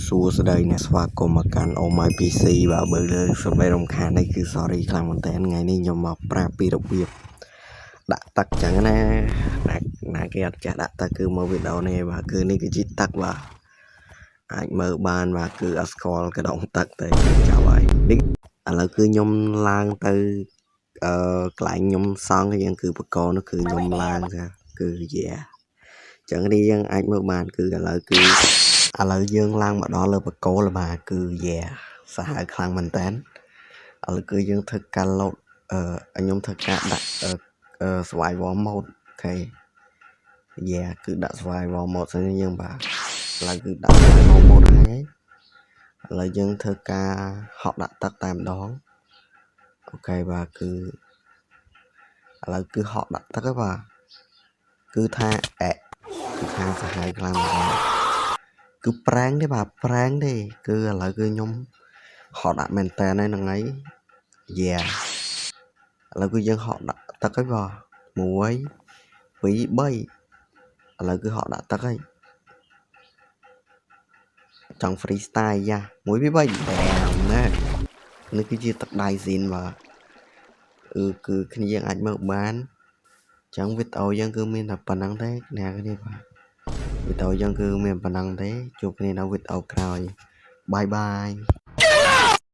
សួស្តីអ្នកស្វាគមន៍មកកាន់ Oh My PC បាទបើលើសំឡេងរំខាននេះគឺ sorry ខ្លាំងមែនតើថ្ងៃនេះខ្ញុំមកប្រាប់ពីរបៀបដាក់ទឹកចឹងណាណាណាគេអត់ចេះដាក់ទឹកគឺមកវីដេអូនេះបាទគឺនេះគឺជាទឹកបាទអាចមើលបានបាទគឺអត់ស្គាល់កដងទឹកទេចាប់ហើយនេះឥឡូវគឺខ្ញុំឡើងទៅអឺកន្លែងខ្ញុំសង់យើងគឺបកនោះគឺខ្ញុំឡើងចាគឺយ៉ាចឹងនេះយើងអាចមើលបានគឺឥឡូវគឺឥឡូវយើងឡើងមកដល់លើបកគោលបាទគឺយ៉ាសាហាវខ្លាំងមែនតើឥឡូវគឺយើងធ្វើការលោតអឺខ្ញុំធ្វើការដាក់អឺ survival mode OK យ៉ាគឺដាក់ survival mode សិនយើងបាទឥឡូវគឺដាក់ survival mode ហើយឥឡូវយើងធ្វើការហក់ដាក់ទឹកតែម្ដង OK បាទគឺឥឡូវគឺហក់ដាក់ទឹកហើយបាទគឺថាអែគឺថាសាហាវខ្លាំងមែនតើគឺប្រាំងទេបាទប្រាំងទេគឺឥឡូវគឺខ្ញុំហក់ដាក់មែនតើហ្នឹងហើយយ៉ាឥឡូវគឺយើងហក់ដាក់ទឹកហើយបាទ1 2 3ឥឡូវគឺហក់ដាក់ទឹកហើយចង់ free style យ៉ា1 2 3បែមណានេះគឺជាទឹកដៃស៊ីនបាទអឺគឺគ្នាយើងអាចមើលបានចឹងវីដេអូយើងគឺមានតែប៉ុណ្្នឹងទេអ្នកគ្នាបាទវីដេអូយើងគឺមានប៉ុណ្្នឹងទេជួបគ្នានៅវីដេអូក្រោយ bye bye.